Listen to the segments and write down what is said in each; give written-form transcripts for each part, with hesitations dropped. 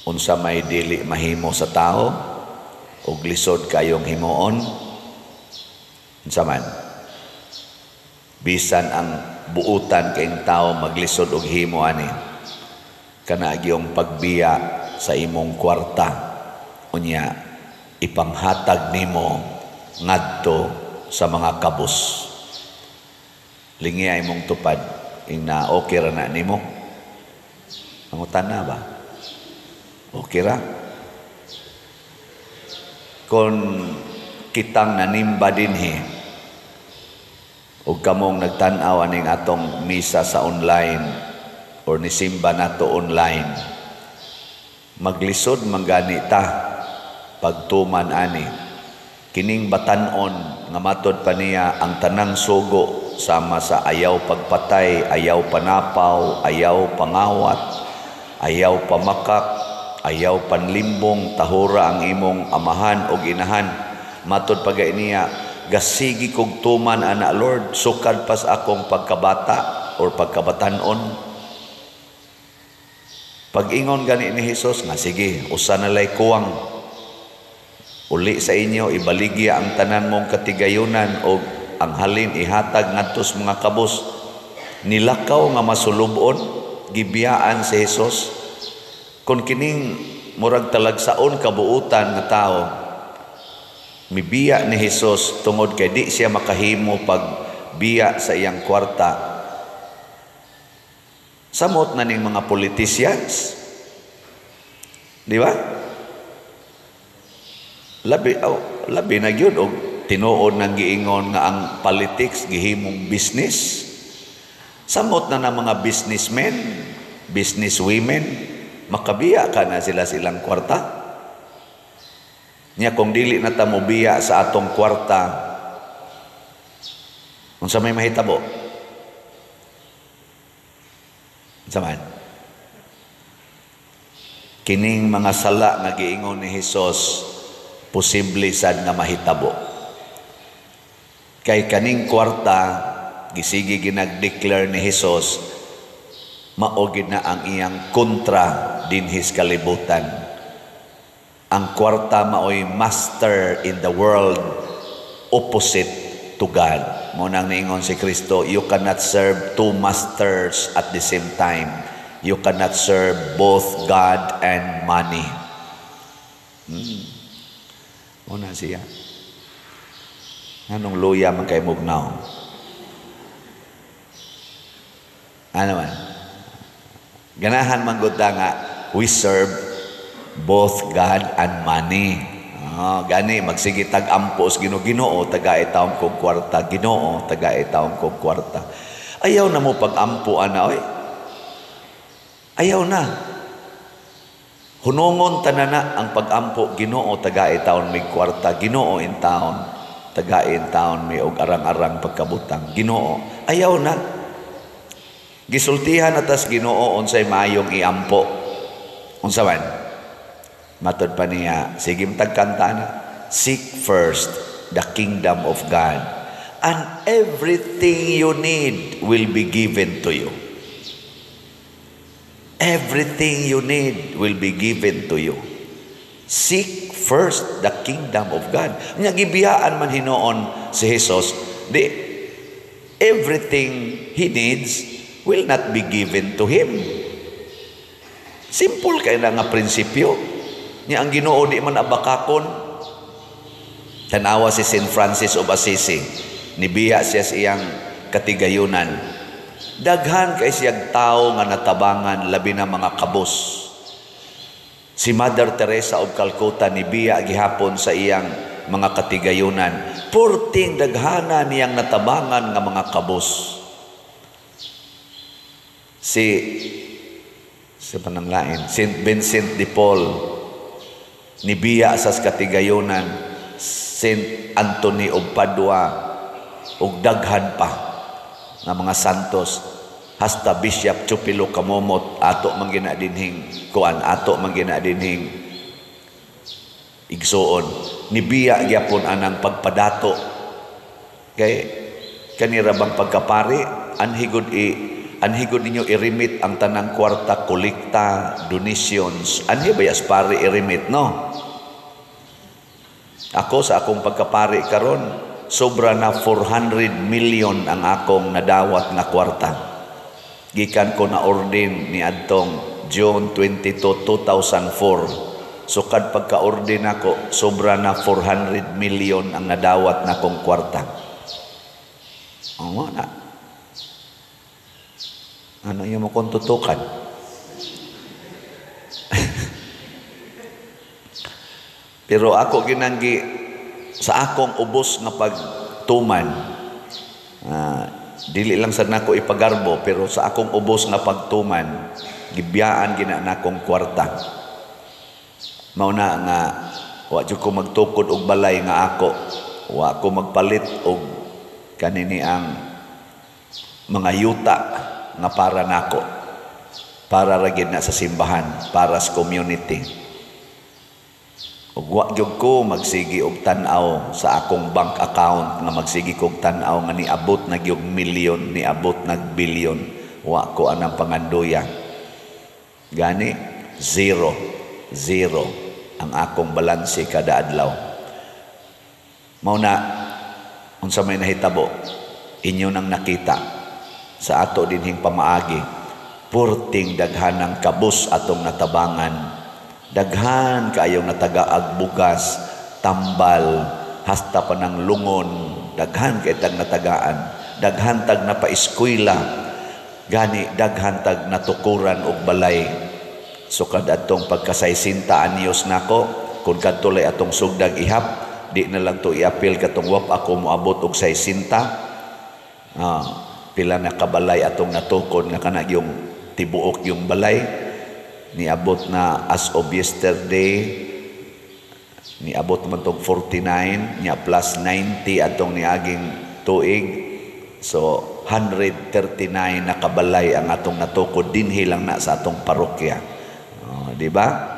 Unsa may dili mahimo sa tao ug lisod kayong himuon? Unsa man? Bisan ang buutan kayong tao, maglisod og himo ani. Kana gyung pagbiya sa imong kwarta, unya ipanghatag nimo ngadto sa mga kabus. Lingi ay imong tupad ing na okay ra na nimo. Pangutan na ba? Okay ra? Kung kitang nanimba dinhi ug kamong nagtan-aw aning atong misa sa online or nisimba nato online, maglisod man gani ta pagtuman ani kining batan-on nga matod pa niya ang tanang sugo, sama sa ayaw pagpatay, ayaw panapaw, ayaw pangawat, ayaw pamakak, ayaw panlimbong, tahura ang imong amahan o inahan. Matod pa niya, "Gasigi kog tuman ana, Lord, sukad pas akong pagkabata or pagkabatanon." Pag-ingon gani ni Hesus nga, "Sige, usa na lay kuwang. Uli sa inyo, ibaligya ang tanan mong katigayunan o ang halin ihatag ngadto sa mga kabus." Nilakaw nga masulubon, gibiyaan si Hesus. Kung kining murag talagsaon kabuutan nga tao, mibiya ni Hesus tungod kay di siya makahimo pag biya sa iyang kwarta. Samot na ning mga politicians. Di ba? Labi, oh, labi na gyud og tinuod nang giingon nga ang politics gihimong business. Samot na ng mga businessmen, businesswomen, makabiya ka na sila silang kwarta. Nya kung dili na ta mobiya sa atong kwarta, unsa may mahitabo? Unsa man? Kining mga sala nga giingon ni Hesus, posible sad nga mahitabo. Kay kaning kwarta, gisigi ginag-declare ni Hesus, mao gid na ang iyang kontra dinhis kalibutan. Ang kwarta maoy master in the world, opposite to God. Mao nang niingon si Kristo, "You cannot serve two masters at the same time. You cannot serve both God and money." Mao na siya. Anong luya man kay mugnaw? Ano man? Ganahan man gud nga we serve both God and money. Oh, gani magsige tag ampos Ginoo, "Ginoo, tagai taon kog kwarta, Ginoo, tagai taon kog kwarta." Ayaw na mo pag-ampo ana oy. Ayaw na. Hunongon tanana ang pag-ampo, "Ginoo, tagai taon mig kwarta, Ginoo in taon, tagai in taon mi og arang-arang pagkabutang. Ginoo." Ayaw na. Gisultihan atas Ginoo unsay maayong iampo. Unsa man? Matod pa niya, sige tagkanta na, "Seek first the kingdom of God and everything you need will be given to you." Everything you need will be given to you. Seek first the kingdom of God. Nya gibiyaan man hinuon si Jesus, di everything he needs will not be given to him. Simple kay na nga prinsipyo. Nya ang Ginoo di man abakakon. Tanawa si Saint Francis of Assisi, nibiya siya sa iyang katigayunan. Daghan kay siyag tao nga natabangan, labi na mga kabos. Si Mother Teresa of Calcutta, nibiya gihapon sa iyang mga katigayunan. Purting daghana niyang natabangan nga mga kabos. Si sa pananglain, Saint Vincent de Paul, nibiya sa katigayunan. Saint Anthony of Padua ug daghan pa nga mga santos, hasta Bishop Chupilo Kamomot, ato man gina dinhing kuan, ato man gina dinhing igsuon, nibiya gyapon anang pagpadato kay kanira bang pagkapari anhi gud i Anhi gud ninyo i-remit ang tanang kwarta, kolekta, donations. Anhi ba sa pari i-remit, no? Ako sa akong pagkapari karon, sobra na 400 million ang akong nadawat nga kwarta. Gikan ko na ordain ni adtong June 22, 2004. Sukad pagka-ordain ako, sobra na 400 million ang nadawat na kong kwarta. Oo na. Ano yung mo kong tutukan? Pero ako ginanggi sa akong ubos nga pagtuman, dili lang sad nako ipagarbo, pero sa akong ubos nga pagtuman, gibiyaan gina nakong kwarta. Mao na nga wa jud ko magtukod og balay nga ako, wa ko magpalit og kanini ang mga yuta nga para nako, para ra gid na sa simbahan, para sa community. Ug wa gyud ko magsigi og tan-aw sa akong bank account nga magsigi kog tan-aw nga niabot na gyud milyon, niabot nag bilyon. Wa ko anang pangandoya. Gani zero, zero ang akong balanse kada adlaw. Mao na unsa may nahitabo, inyo nang nakita sa ato dinhing pamaagi, purting daghan ang kabus atong natabangan. Daghan kaayong natagaag bugas, tambal, hasta pa ng lungon, daghan kay tag natagaan, daghan tag napaeskwela, gani daghan tag natukuran og balay. Sukad atong pagkasaysinta anyos nako, kun kadtulay atong sugdag ihap, di na lang to iapil katong wap ako moabot og 60. Pila na kabalay atong natukod nga kana yung tibuok yung balay. Niabot na as of yesterday, niabot man tong 49, niya plus 90 atong niaging tuig. So 139 na kabalay ang atong natukod dinhi lang na sa atong parokya. Oh, di ba?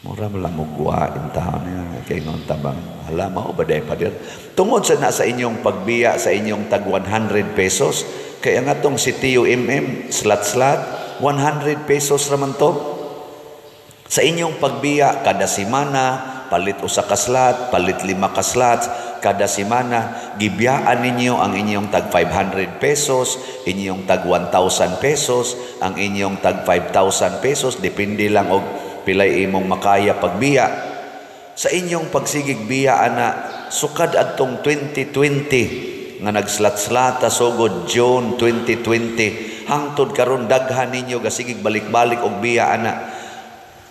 Mura man lang mugwa in taon niya kay ngon tabang. Hala mao ba day pader? Tungod sa na sa inyong pagbiya sa inyong tag 100 pesos, kay ang atong si TUMM slat-slat 100 pesos raman to. Sa inyong pagbiya kada semana, palit usa ka slot, palit 5 ka slots kada semana, gibiyaan ninyo ang inyong tag 500 pesos, inyong tag 1,000 pesos, ang inyong tag 5,000 pesos, depende lang og pilay imong makaya pagbiya. Sa inyong pagsigig biya ana, sukad adtong 2020 nga nagslat-slata sugod June 2020 hangtod karon daghan ninyo gasigig balik-balik og biya ana.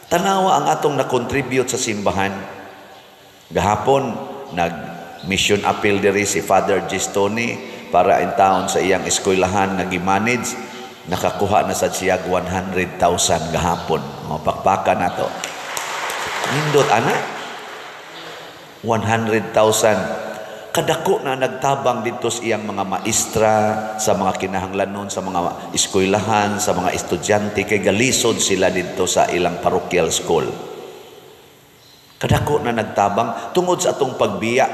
Tanawa ang atong na-contribute sa simbahan. Gahapon nag mission appeal diri si Father Gistoni para in town sa iyang eskwelahan nga gi-manage, nakakuha na sad siya 100,000 gahapon. O, pakpakan nato. Nindot ana. 100,000. Kadako na nagtabang dito sa iyang mga maestra, sa mga kinahanglanon, sa mga eskwelahan, sa mga estudyante, kay galisod sila dito sa ilang parochial school. Kadako na nagtabang tungod sa atong pagbiya.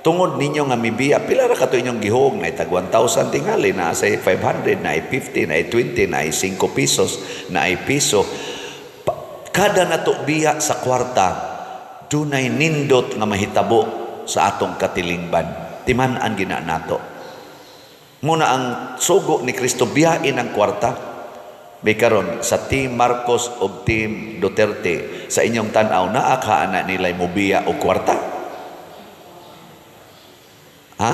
Tungod ninyo nga mibiya, pila ra kato inyong gihog, na tag 1,000 tingali, na sa 500, na 50, na 20, na 5 pesos, na piso. Kada nato biya sa kwarta, dunay nindot nga mahitabo sa atong katilingban. Timan-an gina nato. Muna ang sugo ni Kristo, biyain ang kwarta. May karon sa Team Marcos o Team Duterte, sa inyong tan-aw, naa ka ana nilay mobiya og kwarta? Ha?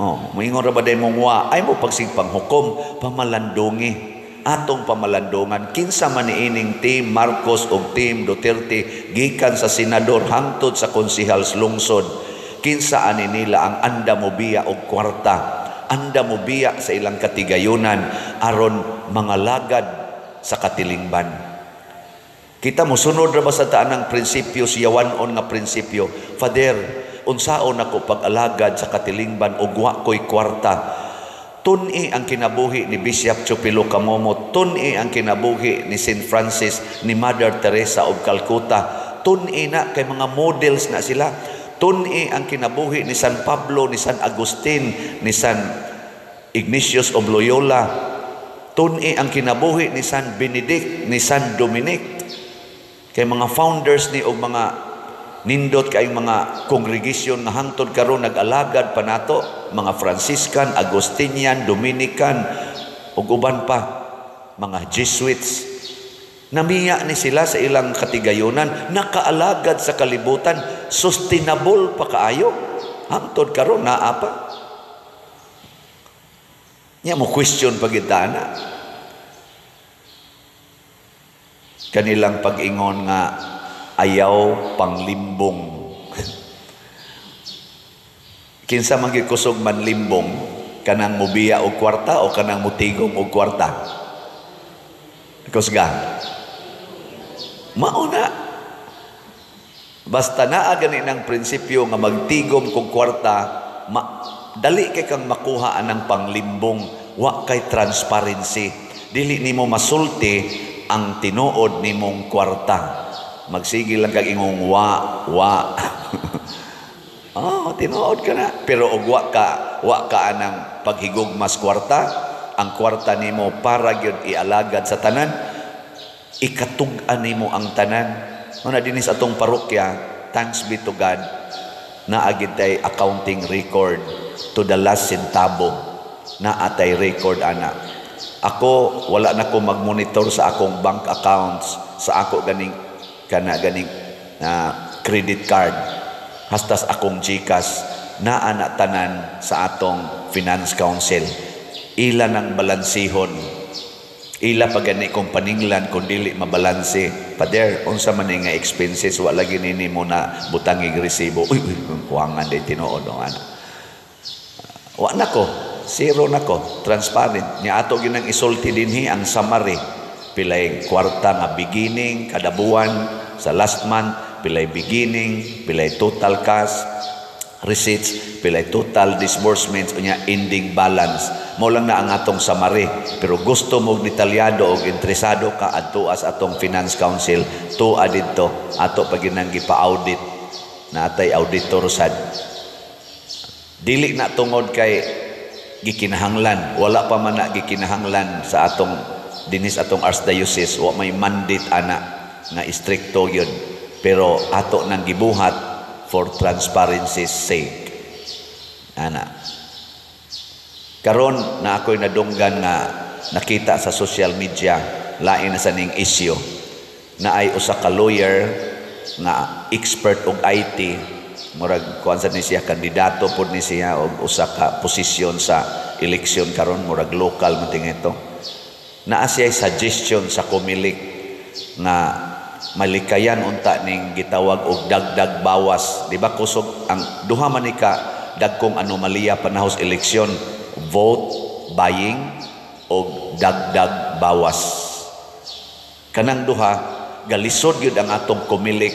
Oh, moingon ra ba day mong wa? Ay mo pagsigpang hukom, pamalandungi. Atong pamalandungan, kinsa man niining Team Marcos o Team Duterte, gikan sa senador hangtod sa konsehal sa lungsod, kinsa ani nila ang anda mo biya og kwarta, anda mo biya sa ilang katigayunan aron mga lagad sa katilingban. Kita mo sunod ra ba sa taan ang prinsipyo, siya wanon nga prinsipyo, Father, unsaon ako pag-alagad sa katilingban og wa ko'y kwarta? Tun-i ang kinabuhi ni Bishop Chupilo Camomo, tun-i ang kinabuhi ni Saint Francis, ni Mother Teresa of Calcutta, tun-i na kay mga models na sila, tun-i ang kinabuhi ni San Pablo, ni San Agustin, ni San Ignatius of Loyola. Tun-i ang kinabuhi ni San Benedict, ni San Dominic. Kay mga founders ni og mga nindot kay mga congregation nga hangtod karon nag-alagad pa nato, mga Franciscan, Agustinian, Dominican ug uban pa, mga Jesuits. Namiya ni sila sa ilang katigayonan, nakaalagad sa kalibutan, sustainable pa kaayo. Hangtod karon naa pa. Nya mo question pa gid na. Kanilang pag-ingon nga ayaw panglimbong. Kinsa man gyud kusog manlimbong, kanang mobiya og kwarta o kanang motigom og kwarta? Kusga. Mauna. Basta naa gani ng prinsipyo nga magtigom kog kwarta, dali kay kang makuha anang panglimbong, wa kay transparency. Dili nimo masulti ang tinuod nimong kwarta. Magsige lang kag ingong wa wa. Oh, tinuod ka na. Pero og wa ka anang paghigugmas kwarta, ang kwarta nimo para gyud ialagad sa tanan, ikatug-an nimo ang tanan. Muna dinhi sa atong parokya, thanks be to God, naa gid tay accounting record to the last centavo. Naa tay record ana. Ako wala na ko magmonitor sa akong bank accounts, sa ako ganing kana ganing credit card, hastas akong GCash, naa na tanan sa atong Finance Council. Ila nang balansihon. Ila pa gani kung paninglan kung dili mabalanse. Pader, unsa man ni nga expenses, wa lagi nini mo na butangig resibo. Uy, uy, kuwangan day tinuod o ana. Wa na ko, zero na ko, transparent. Nya ato ginang isulti dinhi ang summary. Pilay kwarta nga beginning kada buwan sa last month, pilay beginning, pilay total cash receipts, pilay total disbursements, unya ending balance. Mao lang na ang atong summary. Pero gusto mo detalyado og interesado ka, adto as atong Finance Council, tuwa didto ato pa ginang gipa-audit, natay auditor sad. Dili na tungod kay gikinahanglan, wala pa man na gikinahanglan sa atong dinis atong archdiocese, wa may mandate ana nga istrikto gyud, pero ato nang gibuhat for transparency's sake ana. Karon na ako'y nadunggan nga nakita sa social media, lain na sa ning issue, na ay usa ka lawyer nga expert og IT, murag kuan sa ni siya, kandidato pod ni siya og usa ka posisyon sa eleksyon karon, murag local man tingin ito. Naa siya suggestion sa Comelec nga malikayan unta ning gitawag og dagdag bawas. Di ba kusog ang duha man ni ka dagkong anomalya panahos eleksyon, vote buying og dagdag bawas. Kanang duha galisod gyud ang atong Comelec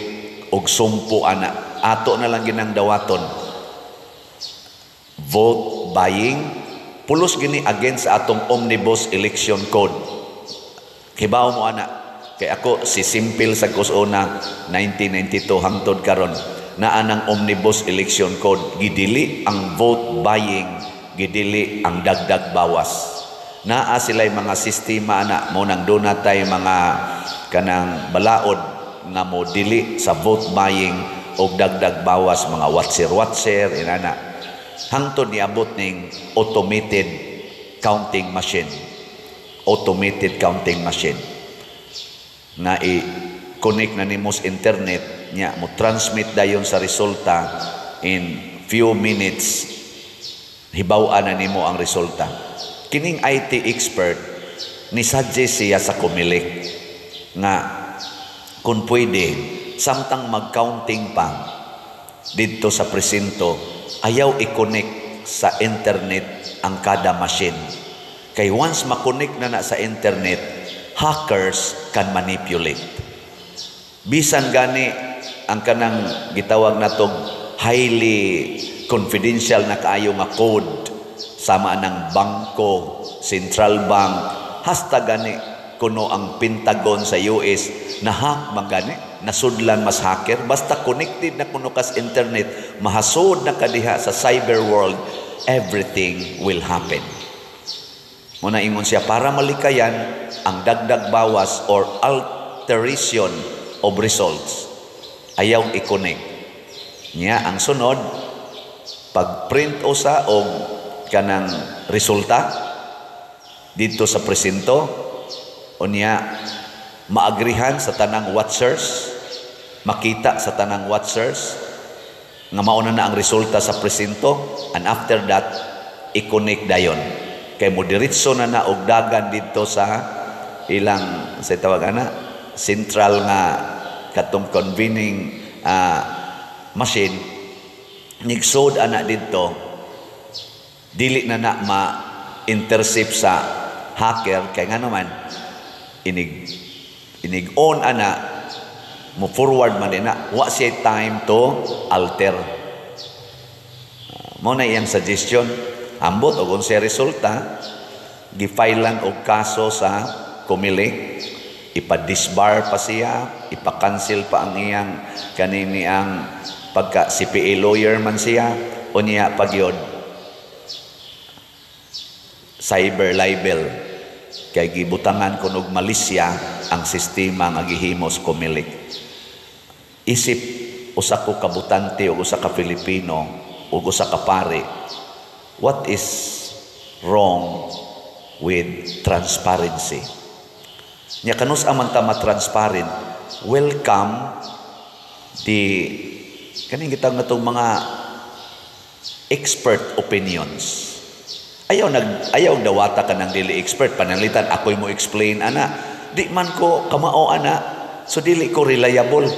og sumpo ana. Ato na lang ginang dawaton. Vote buying pulos gini against sa atong Omnibus Election Code. Kibaw mo ana. Kay ako si simple sa kusona 1992 hangtod karon naa nang Omnibus Election Code, gidili ang vote buying, gidili ang dagdag bawas. Naa sila'y mga sistema ana mo nang duna tay mga kanang balaod nga mo dili sa vote buying og dagdag bawas, mga watcher-watcher inana, hangtod niabot ning automated counting machine. Automated counting machine na i-connect na nimo sa internet nya mo transmit dayon sa resulta in few minutes, hibaw-an na nimo ang resulta. Kining IT expert ni suggest siya sa Comelec nga kung pwede samtang mag-counting pa didto sa presinto, ayaw i-connect sa internet ang kada machine. Kay once ma-connect na na sa internet, hackers can manipulate. Bisan gani ang kanang gitawag natog highly confidential na kaayo nga code sama ng bangko, central bank, hasta gani kuno ang Pentagon sa US na hack man gani, nasudlan mas hacker, basta connected na kuno kas internet, mahasod na kadiha sa cyber world, everything will happen. Muna ingon siya, para malikayan ang dagdag bawas or alteration of results, ayaw i-connect. Nya ang sunod, pag-print usa og kanang resulta dito sa presinto, unya maagrihan sa tanang watchers, makita sa tanang watchers nga mauna na ang resulta sa presinto, and after that i-connect dayon kay mo diretso na na og dagan dito sa ilang sa tawag ana central nga katong convening machine. Nigsod ana didto, dili na na ma-intercept sa hacker kay nga naman inig inig on ana, mo forward man din na, wa siya time to alter. Mo na iyang suggestion. Ambot og unsay resulta, gifilean og kaso sa Comelec, ipa-disbar pa siya, ipa-cancel pa ang iyang kanini ang pagka CPA lawyer man siya, unya pagyod cyber libel kay gibutangan kuno og malisya ang sistema nga gihimo sa Comelec. Isip usa ko ka botante o usa ka Filipino o usa ka pare, what is wrong with transparency? Nya kanus man ta ma-transparent? Welcome the kaning gitawag natong mga expert opinions. Ayaw nag ayaw dawata ka ng dili expert, pananglitan ako'y mo explain ana. Di man ko kamao ana, so dili ko reliable.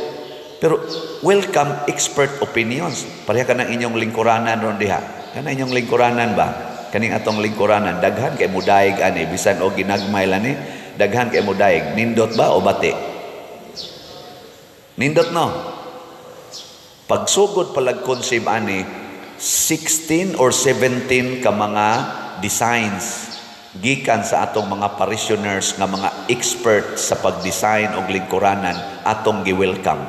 Pero welcome expert opinions. Pareha ka ng inyong lingkuranan ron diha. Kana inyong lingkuranan ba? Kaning atong lingkuranan, daghan kay mudaig ani, bisan og ginagmay ani, daghan kay mudaig. Nindot ba o bati? Nindot, no? Pagsugod palag conceive ani, 16 or 17 ka mga designs gikan sa atong mga parishioners nga mga expert sa pag-design og lingkuranan atong gi-welcome.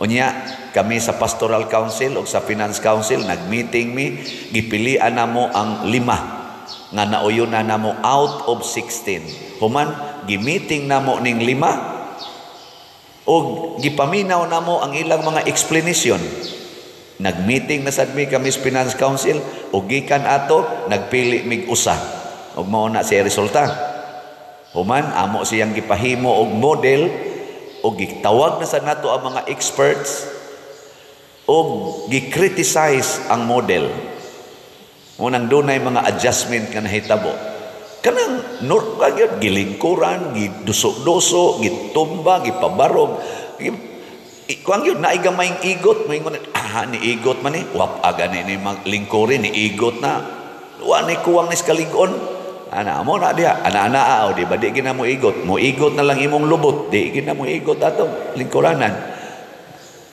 Unya, kami sa Pastoral Council o sa Finance Council, nag-meeting mi, gipilian namo ang lima nga nauyon na namo out of 16. Human, gi-meeting namo ning lima og gipaminaw namo ang ilang mga explanation. Nag-meeting na sad mi kami sa Finance Council ug gikan ato nagpili mig usa. Ug mao na siya resulta. Human, amo siyang gipahimo og model ug gitawag na sad nato ang mga experts ug gi-criticize ang model. Unang dunay mga adjustment nga nahitabo. Kanang nor kagyud gilingkuran, giduso-duso, gitumba, gipabarog. Kuang yun, naay gamayng igot, moingon, ah, ni igot man ni, wap aga ni ni lingkuri, ni igot na, wa ni kuwang ni kalig-on. Ana mo na diha, ana-ana o di ba di gina mo igot, mo igot na lang imong lubot, di gina mo igot atong lingkuranan.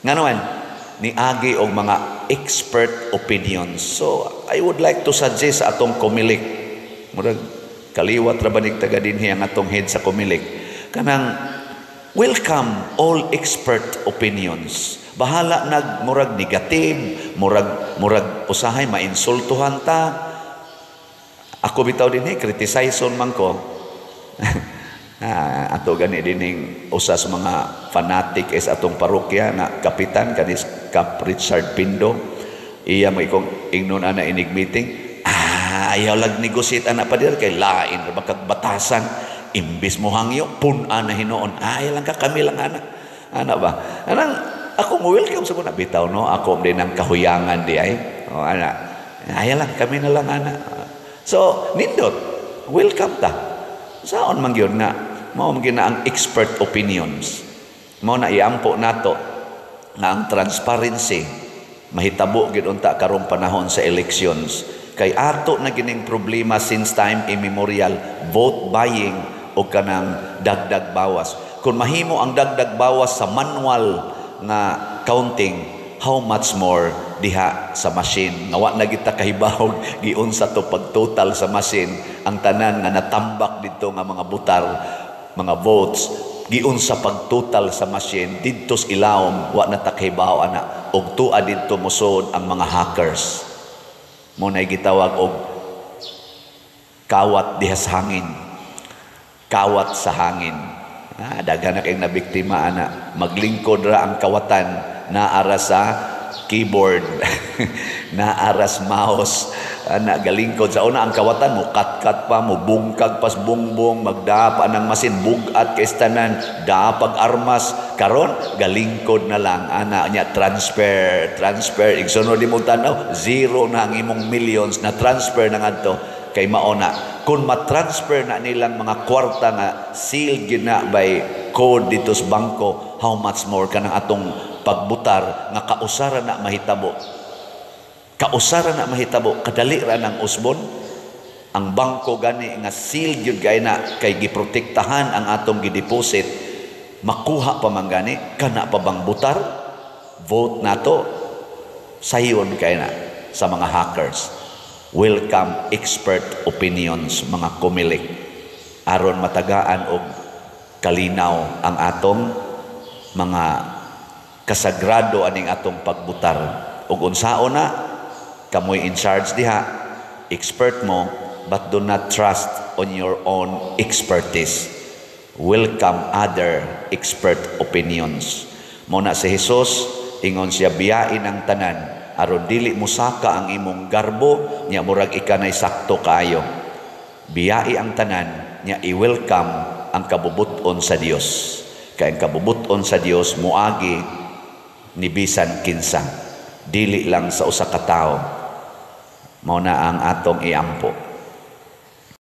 Ngano man, niagi og mga expert opinions. So, I would like to suggest sa atong Comelec, murag kaliwat ra banig taga dinhi ang atong head sa Comelec, kanang welcome all expert opinions. Bahala nag murag negative, murag murag usahay mainsultuhan ta. Ako bitaw dinhi criticize man ko. Ah, ato gani dining usa sa mga fanatic is atong parokya na kapitan kanis Kap Richard Pindo. Iya mo ikong ingnon ana inig meeting. Ah, ayaw lag negotiate ana pa dir kay lain ra kag batasan. Imbis mo hangyo pun-an na hinuon. Ay lang ka, kami lang ana. Ana ba? Anang ako mo welcome sa kuna bitaw, no. Ako din ang kahuyangan di ay. O ana. Ay lang kami na lang ana. So nindot welcome ta. Saon man gyud nga mao man gyud na ang expert opinions. Mao na iampo nato nga ang transparency mahitabo gyud unta karong panahon sa elections kay ato na gining problema since time immemorial, vote buying o kanang dagdag bawas. Kung mahimo ang dagdag bawas sa manual nga counting, how much more diha sa machine nga wa na kita kahibawog giunsa to pagtotal sa machine ang tanan nga natambak didto nga mga butar, mga votes, giunsa pagtotal sa machine didto sa ilawom, wa na ta kahibaw ana, og tua didto mosod ang mga hackers. Mo na gitawag og Kawat diha sa hangin. Kawat sa hangin. Ah, daghan na kayong nabiktima ana. Maglingkod ra ang kawatan, naara sa keyboard, naara sa mouse, ana, galingkod. Sa una, ang kawatan mo kat-kat pa, mo bungkag pas bungbong, magdapa ng masin, bugat kay tanan, dapag armas. Karon galingkod na lang ana nya, transfer, transfer. Igsunod di mo tanaw, zero na ang imong millions na transfer na ngadto. Kay mao na, kung ma-transfer na nilang mga kwarta nga sealed gyud na by code dito sa bangko, how much more kanang atong pagbutar nga kausara na mahitabo? Kausara na mahitabo, kadali ra ng usbon. Ang bangko gani nga sealed gyud kay na, kay giprotektahan ang atong gideposit, makuha pa man gani, kana pa bang butar, vote nato, sayon kay na sa mga hackers. Welcome expert opinions, mga Comelec, aron matagaan og kalinaw ang atong mga kasagrado aning atong pagbutar. Ug unsaon na kamoy in charge diha, expert mo, but do not trust on your own expertise. Welcome other expert opinions. Mo na si Jesus, ingon siya, biyain ang tanan aron dili musaka ang imong garbo nya murag ika nay sakto kaayo. Biyai ang tanan nya i-welcome ang kabubut-on sa Dios, kay ang kabubut-on sa Dios muagi ni bisan kinsa, dili lang sa usa ka tawo. Mao na ang atong iampo.